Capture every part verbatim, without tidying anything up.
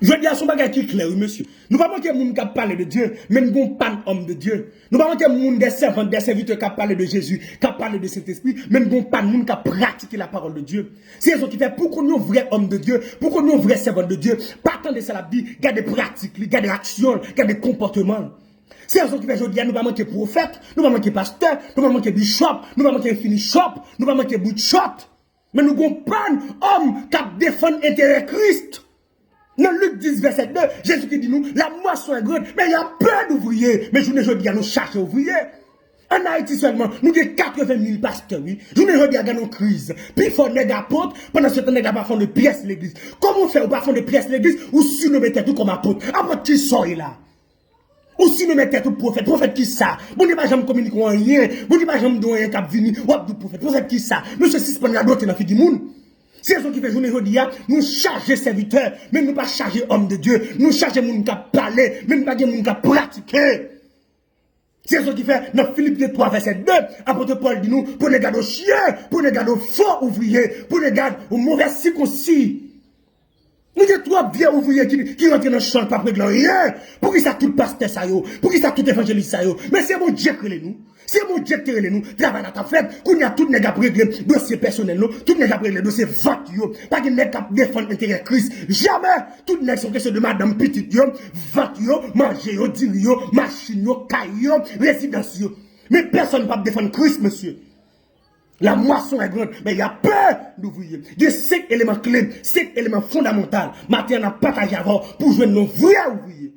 Jodi a se yon bagay ki klè, wi, mesye. Nou pa manke moun k ap pale de Dye, men n gon pàn òm de Dye. Nou pa manke moun, de sèvant, de sèvitè k ap pale de Jezi, k ap pale de Sentespri, men n gon pàn moun k ap pratike la parole de Dieu. Se rezon ki fè pou konn yon vrè òm de Dye, pou konn yon vrè sèvant de Dye, pa tande sa l ap di, gade pratik li, gade aksyon l, gade konpòteman l. Se rezon ki fè jodi a nou pa manke pwofèt, nou pa manke pastè, nou pa manke bishop, nou pa manke infini shop, nou pa manke bout shot. Men nou gon pàn òm k ap defann enterè Kris. Nan Lik dis, vèsè de, Jezikri di nou, la moisson est grande, mais il y a peu d'ouvriers. Men jounen jodi a, nou chache ouvriye. Ann Ayiti sèlman, nou gen katreven mil pastè, wi. Jounen jodi a, gen yon kriz. Pifò nèg apot, pandan se tan nèg la pa fonde pyès legliz. Kòman w fè ou pa fonde pyès legliz, ou sinonmen tèt ou kòm apot? Apot kisa w ye la? Ou sinonmen tèt ou pwofèt. Pwofèt kisa? Bondye pa janm kominike w anyen. Bondye pa janm di w anyen k ap vini. W ap di w pwofèt. Pwofèt kisa? Mesye, sispann radote nan figi moun. Se rezon ki fè jounen jodi a, nou chaje sèvitè, men nou pa chaje òm de Dye. Nou chaje moun k ap pale, men nou pa gen moun k ap pratike. Se rezon ki fè, nan Filip de twa, vèsè de, apot Pòl di nou, prenez garde aux chiens, prenez garde aux faux ouvriers, prenez garde aux mauvais circoncis. Nou gen twòp vye ouvriye ki, ki rantre nan chan k p ap regle anyen. Poukisa tout pastè sa yo? Poukisa tout evanjelis sa yo? Men se Bondye k rele nou. Se Bondye k te rele nou. Travay la t ap fèt. Kounye a, tout nèg ap regle dosye pèsonèl yo. Tout nèg ap regle dosye vant yo. Pa gen nèg k ap defann enterè Kris. Jamè! Tout nèg se yon kesyon de madanm, pitit yo, vant yo, manje yo, diri yo, machin yo, kay yo, rezidans yo. Men pèsonn p ap defann Kris, mesye. La moisson est grande, mais il y a peu d'ouvriers. Gen senk eleman kle, senk eleman fondamantal. Maten an, n ap pataje avè w pou jwenn yon vrè ouvriye.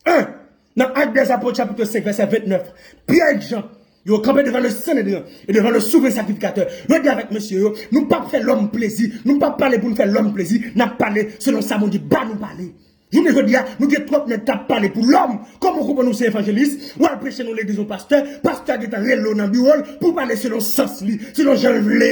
En, nan Actes des Apôtres, chapitre cinq, verset vingt-neuf, Pyè ak Jan, yo kanpe devan le Sanedren e devan le souvren sakrifikatè. Yo di avèk mesye yo, nou p ap fè lòm plezi, nou p ap pale pou n fè lòm plezi, n ap pale selon sa Bondye ba nou pale. Jounen jodi a, nou gen twòp nèg k ap pale pou lòm. Kòman w konprann ou se evanjelis, w al preche nan legliz yon pastè, pastè a gentan rele w nan biwo l pou w pale selon sans li, selon jan l vle.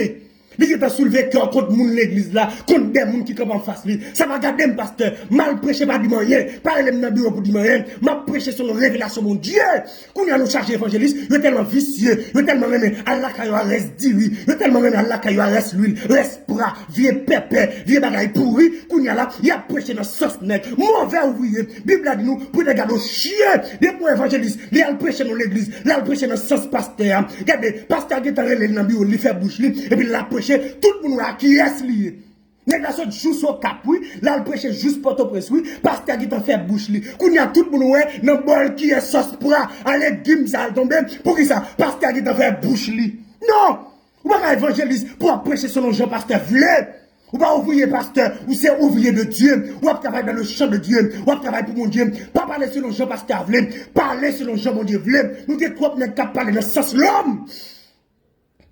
Li gentan soulve kè w kont moun legliz la, kont de moun ki kanpe anfas li. Sa pa gade m, pastè. M al preche, pa di m anyen. Pa rele m nan biwo pou di m anyen. M ap preche selon revelasyon Bondye. Kounye a nou chaje evanjelis, yo tèlman visye, yo tèlman renmen al lakay yo a rès diri, yo tèlman renmen al lakay yo a rès lwil, rès pra, vye pèpè, vye bagay pouri. Kounye a la, y ap preche nan sans nèg. Move ouvriye. Bib la di nou, prenez garde aux chiens. Depi yon evanjelis, li al preche nan legliz, li al preche nan sans pastè a. Gade, pastè a gentan rele l nan biwo l, li fè bouch li, epi l ap preche, tout moun wè a kiyès li ye. Nèg la sot jous Okap, wi. L al preche jous Pòtoprens, wi. Pastè a gentan fè bouch li. Kounye a, tout moun wè nan bòl kiyès sòs pra a legim sa al tonbe. Poukisa? Pastè a gentan fè bouch li. Non! Ou pa ka evanjelis pou w ap preche selon jan pastè vle. Ou pa ouvriye pastè, ou se ouvriye de Dye. W ap travay dans le champ de Dieu. W ap travay pou Bondye. Pa pale selon jan pastè a vle. Pale selon jan Bondye vle. Nou gen twòp nèg k ap pale nan sans lòm.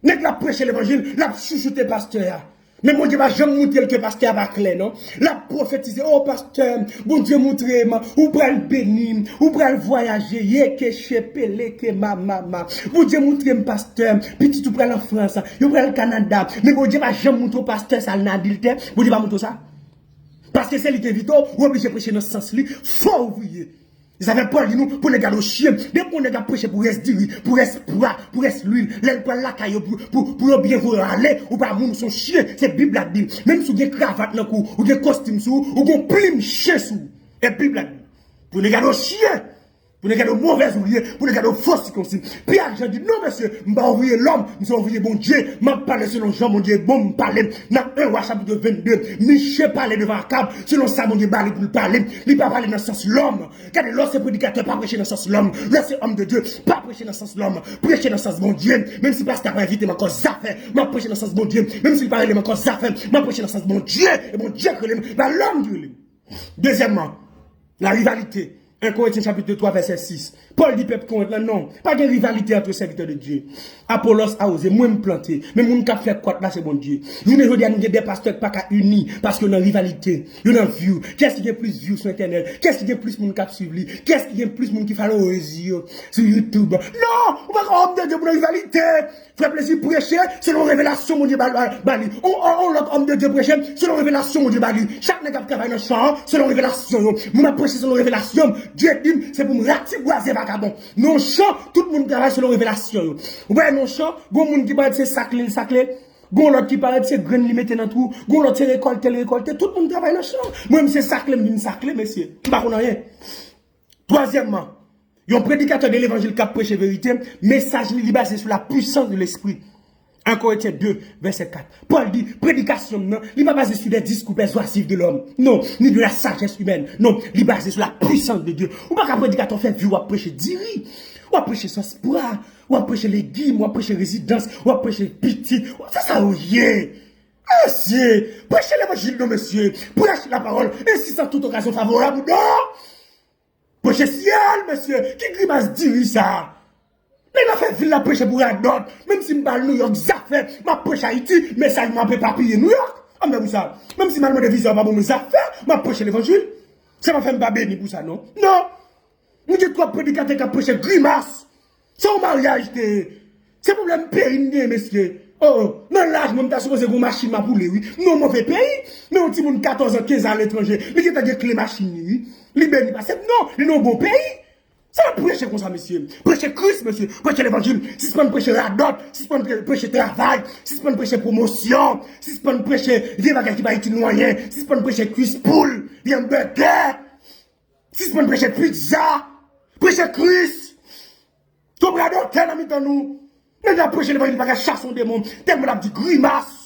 Nèg la ap preche levanjil, l ap chouchoute pastè a. Men Bondye pa janm montre l ke pastè a pa klè, non. L ap pwofetize, o pastè, Bondye montre m, ou pral beni, ou pral vwayaje, yeke, chepele, ke ma, ma, ma. Bondye montre m, pastè, pitit ou pral an Frans, yo pral Kanada. Men Bondye pa janm montre w pastè sa al nan adiltè, Bondye pa montre w sa. Paske se li ki envite w, ou oblije preche nan sans li, fo ouvriye. Sa fè Pòl di nou, prenez garde aux chiens. Depi yon nèg ap preche pou rès diri, pou rès pra, pou rès lwil, lè l pral lakay yo, pou, pou, pou yo byen voye w ale, ou pa moun, ou se yon chen, se Bib la k di l. Menm si w gen kravat nan kou w, ou gen kostim sou ou, ou gen plim chen sou ou. E Bib la k di l. Prenez garde aux chiens. Prenez garde aux mauvais ouvriers, prenez garde aux faux circoncis. Pyè ak Jan di, non, mesye, m pa ouvriye lòm, m se ouvriye Bondye. M ap pale selon jan Bondye ban m pale. Nan en Wa chapit vennde, Miche pale devan Akab selon sa Bondye ba li pou l pale. Li pa pale nan sans lòm. Gade, lè w se predikatè, pa preche nan sans lòm. Lè w se òm de Dye, pa preche nan sans lòm. Preche nan sans Bondye. Menm si pastè a pa envite m ankò, zafè. M ap preche nan sans Bondye. Menm si l pa rele m ankò, zafè. M ap preche nan sans Bondye. E Bondye k rele m, pa lòm ki rele m. Dezyèmman, la rivalite. En Korentyen chapit twa, vèsè sis. Pòl di pèp Korent lan, non, pa gen rivalite antre sèvitè de Dye. Apollos arrosé, mwen m plante, men moun k ap fè kwat la se Bondye. Jounen jodi a, nou gen de pastè k pa ka ini paske yo nan rivalite, yo nan view. Kiyès ki gen plis view sou entènèt? Kiyès ki gen plis moun k ap swiv li? Kiyès ki gen plis moun ki followers yo sou YouTube? Non, ou pa ka òm de Dye pou nan rivalite. Fè plezi, preche selon revelasyon Bondye ba, ba, ba li. On, on, on lòt òm de Dye preche selon revelasyon Bondye ba li. Chak nèg ap travay nan chan an selon revelasyon yo. Mwen m ap preche selon revelasyon m. Dye di m se pou m ratibwaze vakabon. Nan yon chan, tout moun travay selon revelasyon yo. Ou wè nan yon chan, gon moun ki pral se sakle l sakle. Gon lòt ki parèt se grenn li mete nan twou. Gon lòt se rekòlte l rekòlte. Tout moun travay nan chan. Mwen menm se sakle m vin sakle, mesye. M pa konn anyen. Twazyèmman, yon predikatè de levanjil k ap preche verite, mesaj li, li baze sou la puissance de l'esprit. Un Corinthiens deux, verset quatre. Pòl di, predikasyon m nan, li pa baze sou des discours persuasifs de l'homme. Non, ni de la sagesse humaine. Non, li baze sou la puissance de Dieu. Ou pa ka predikatè w fè vi w ap preche diri. W ap preche sòs pwa, w ap preche legim, w ap preche rezidans, w ap preche pitit. W ap fè sa w ye. Mesye, preche levanjil non, mesye. Prêche la parole, ainsi sans toute occasion favorable ou non. Preche syèl, mesye. Ki grimas diri sa? Nèg la fè vil la preche pou radòt. Menm si m pa al Nouyòk, zafè. M ap preche Ayiti, mesaj mwen ap epapiye Nouyòk. Anben pou sa. Menm si m al mande viza, pa bon, men zafè. M ap preche levanjil. Sa pa fè m pa beni pou sa, non. Non. Nou gen twòp predikatè k ap preche grimas. Se yon maryaj te ye. Se pwoblèm peyi n gen, mesye. Oh, oh. Nan laj mwen, m ta sipoze gen yon machin m ap woule, wi. M nan yon move peyi. Men yon timoun katòz an, kenz an aletranje, li gentan gen kle machin li, wi. Li beni pase m, non, li nan yon bon peyi. Sa n ap preche konsa, mesye. Preche Kris, mesye. Preche levanjil. Sispann preche radòt. Sispann pre- preche travay. Sispann preche pwomosyon. Sispann preche vye bagay ki pa itil nou anyen. Sispann preche kwis poul, vyann bègè. Sispann preche pizza. Preche Kris. Twòp radòtè nan mitan nou. Nèg la preche levanjil pa ka chase yon demon. Tèlman l ap di grimas.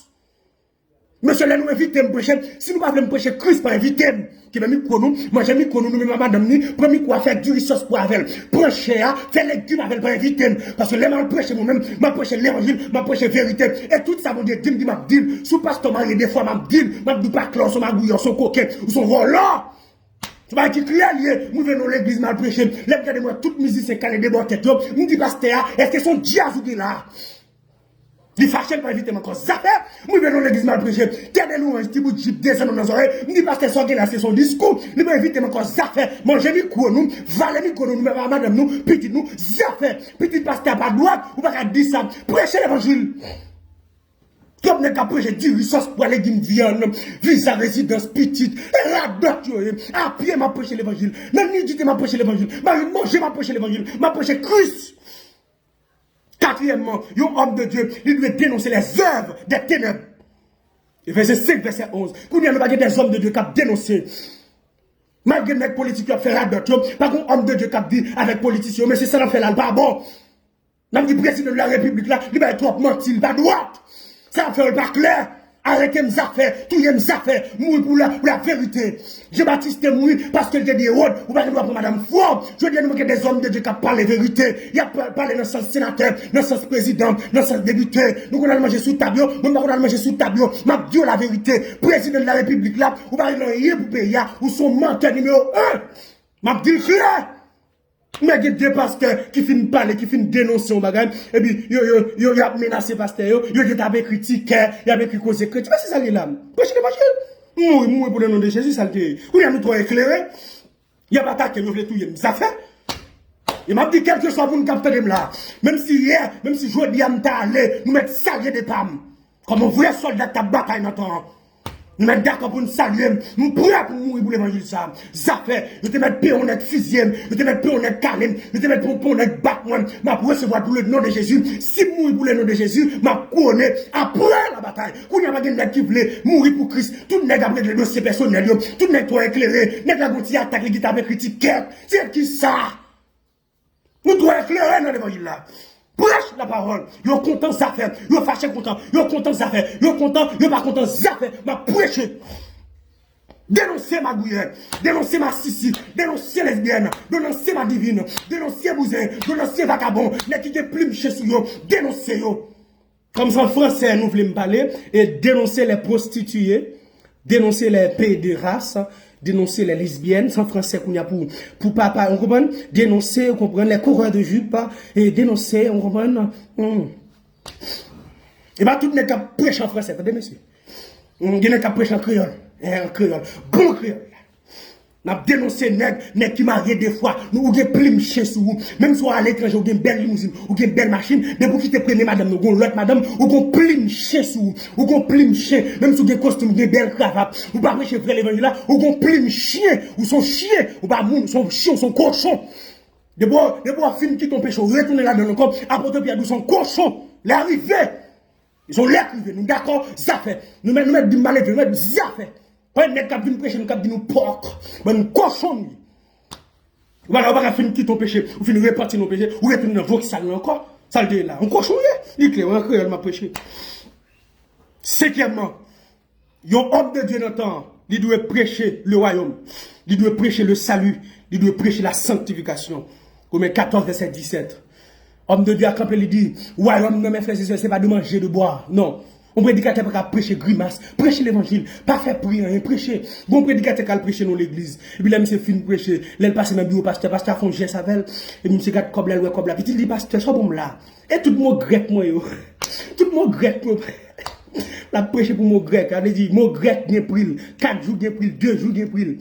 Mesye, lè nou envite m preche, si nou pa vle m preche Kris, pa envite m. Kenbe mikwo nou, manje mikwo nou, nou menm ak madanm ni, pran mikwo a, fè diri sòs pwa avè l. Pran chè a, fè legim avè l, pa envite m. Paske lè m al preche mwen menm, m ap preche levanjil, m ap preche verite. E tout sa Bondye di m, di m ap di l. Si w pastè w marye de fwa, m ap di l. M ap di w pa klè, w se yon magouyè, w se yon koken, w se yon vòlò. Se bagay ki klè l ye. M rive nan legliz, m al preche. Lè m gade, m wè tout mizisyen kale de bò tèt yo. M di pastè a, èske se yon djaz ou gen la? Li fache, l pa envite m ankò. Zafè. M rive nan legliz, m al preche. Tè de lwanj, ti bout jip desann nan zòrèy. M di pastè, sa w gen la, se son diskou. Li pa envite m ankò. Zafè. Manje mikwo nou, vale mikwo nou, nou menm ak madanm nou, pitit nou. Zafè. Pitit pastè a pa dwat, ou pa ka di sa. Preche levanjil. Twòp nèg k ap preche diri, sòs pwa, legim, vyann, viza, rezidans, pitit, e radòt yo ye. A pye m ap preche levanjil. Nan nidite m ap preche levanjil. Mari m manje m ap preche levanjil. M ap preche Kris. Katriyèmman, yon homme de Dieu, li dwe dénoncer les œuvres des ténèbres. Efesyen senk, vèsè onz. Kounye a, nou pa gen des hommes de Dieu k ap denonse. Malgre nèg politik yo ap fè radòt yo, pa gen homme de Dieu k ap di avèk politisyen yo, mesye, sa n ap fè la, l pa bon. N ap di prezidan de la repiblik la, li bay twòp manti, li pa dwat. Sa l ap fè yo, l pa klè. Arete m zafè, touye m zafè, mouri pou la, pou la verite. Jan Batis te mouri paske l te di Ewòd, ou pa gen dwa pran madanm fwa w. Jodi a, nou gen des hommes de Dieu k ap pale verite. Y ap pa- pale nan sans senatè, nan sans prezidan, nan sans depite. Nou konn al manje sou tab yo, mwen m pa konn al manje sou tab yo. M ap di w laverite. Prezidan de la repiblik la, ou pa regle anyen pou peyi a. Ou se yon mantè nimewo en. M ap di l klè. Men gen de pastè ki fin pale, ki fin denonse yon bagay, epi yo, yo, yo, y ap menase pastè yo, yo gentan ap ekri ti kè, y ap ekri koze kretyen. Men se sa l ye la. Preche levanjil. Mouri, mouri pou le non de Jezi, sa l te ye. Kounye a nou twò eklere. Y ap atake m, yo vle touye m. Zafè. E m ap di kèlkeswa moun k ap tande m la. Menm si yè, menm si jodi a m ta ale, nou mèt salye depa m. Kòm yon vrè sòlda k t ap batay nan tan an. Nou mèt dakò pou n salye m. M prè pou m mouri pou levanjil sa a. Zafè, yo te mèt peye yon nèg fizye m. Yo te mèt peye yon nèg kale m. Yo te mèt peye yon nèg bat mwen. M ap resevwa pou le non de Jezi. Si m mouri pou le non de Jezi, m ap kouwone apre labatay. Kounye a pa gen nèg ki vle mouri pou Kris. Tout nèg ap regle dosye pèsonèl yo. Tout nèg twò eklere. Nèg la gon ti atak, li gentan ap ekri ti kèt. Ti kèt kisa? Nou twò eklere nan levanjil la. Prêche la parole. Yo kontan zafè. Yo fache kontan. Yo kontan zafè. Yo kontan, yo pa kontan zafè. M ap preche. Denonse magouyè. Denonse masisi. Denonse lesbyèn. Denonse madivin. Denonse bouzen. Denonse vakabon. Nèg ki gen plim chen sou yo. Denonse yo. Kòm se an fransè nou vle m pale, e dénoncer les prostituées, dénoncer les pédérastes, dénoncer les lesbiennes, se an fransè kounye a pou, pou papa, ou konprann? Dénoncer, ou konprann, les coureurs de jupe, e dénoncer, ou konprann? Hmm. E pa tout nèg k ap preche an fransè, tande mesye. Hmm, gen nèg k ap preche an kreyòl, e an kreyòl, bon kreyòl. N ap denonse nèg, nèg ki marye de fwa. Nou, ou gen plim chen sou ou. Menm si w aletranje, ou gen bèl limouzin, ou gen bèl machin, depi w kite premye madanm nan, ou gen yon lòt madanm, ou gen yon plim chen sou ou. Ou gen yon plim chen. Menm si w gen kostim, ou gen bèl kravat, ou pa preche vrè levanjil la, ou gen yon plim chen. Ou se yon chen, ou pa moun, ou se yon chen, ou se yon kochon. Depi w, depi w fin kite yon peche, ou retounen ladan l ankò, apot Pyè di w se yon kochon. Lè a rive. Se yon lè k rive, nou dakò, zafè. Nou mèt, nou mèt di m pa leve, nou mèt di zafè. Wè nèg k ap vin preche nou, k ap di nou pòk. Bann kochon nou ye. Ou pa ka, ou pa ka fin kite yon peche, ou fin repanti nan yon peche, ou retounen nan vòksal la ankò. Sa l te ye la? Yon kochon ou ye. Li klè, an kreyòl m ap preche. Senkyèmman, yon homme de Dieu nan tan an, li dwe preche le royaume, li dwe preche le salut, li dwe preche la sanctification. Romen katòz, vèsè disèt. Homme de Dieu a kanpe, li di, wayòm nan, mes frères et sœurs, se pa de manger, de boire. Non. Yon predikatè pa ka preche grimas. Preche levanjil. Pa fè pri anyen. Preche. Gon predikatè k al preche nan legliz. Epi lè misye fin preche, lè l pase nan biwo pastè, pastè a fè yon jès avè l. Epi misye gad kòb la, l wè kòb la. Pitit li, pastè, sa w ban m la? E tout mo grèk mwen yo. Tout mo grèk mwen. L ap preche pou mo grèk. Sa vle di, mo grèk gen pri l. Kat jou gen pri l. De jou gen pri l.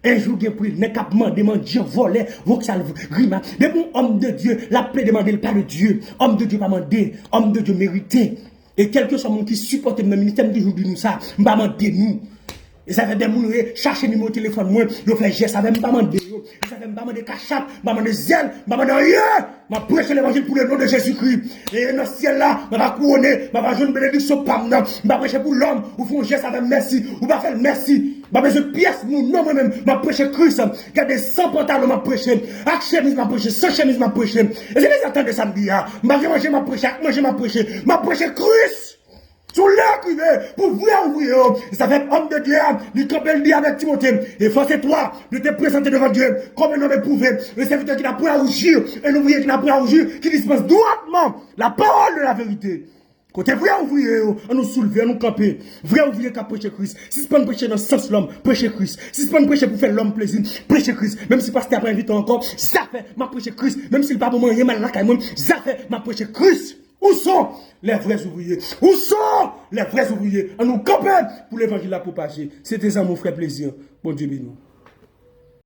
En jou gen pri l. Nèg k ap mande, mandyan, vòlè, vòksal, grimas. Depi yon homme de Dieu, l ap plede mande, l pa de Dye. Homme de Dieu pa mande. Homme de Dieu merite. E kèlkeswa moun ki sipòte m nan ministè, m toujou di nou sa, m pa mande nou. E sa fè de moun re chache nimewo telefòn mwen, yo fè jès avè m, m pa mande yo. E sa fè m pa mande Cash App, m pa mande Zelle, m pa mande anyen. M ap preche levanjil pou le non de Jezikri. E nan syèl la, m ap kouwone, m ap jwenn benediksyon pa m nan. M pa preche pou lòm, ou fè yon jès avè m, mèsi, ou pa fè l, mèsi. M pa bezwen pyès moun, non, mwen menm, m ap preche Kris. Gade, san pantalon m ap preche, ak chemiz m ap preche, san chemiz m ap preche. E se lè sa tande sa m di a. M pa gen manje m ap preche, ak manje m ap preche. M ap preche Kris. Sou lè k rive pou vrè ouvriye yo. E sa fè homme de Dieu a, li kanpe, l di avèk Timote, efforce-toi de te présenter devant Dieu comme un homme éprouvé, un serviteur qui n'a point à rougir, un ouvrier qui n'a point à rougir, qui dispense droitement la parole de la vérité. Kote vrè ouvriye yo? An nou soulve, an nou kanpe. Vrè ouvriye k ap preche Kris. Sispann preche nan sans lòm, preche Kris. Sispann preche pou fè lòm plezi, preche Kris. Menm si pastè a pa envite w ankò, zafè, m ap preche Kris. Menm si l pa ban mwen anyen, m al lakay mwen, zafè, m ap preche Kris. Où sont les vrais ouvriers? Où sont les vrais ouvriers? An nou kanpe pou levanjil la pwopaje. Se te zanmi w, frè Plezi. Bondye beni w.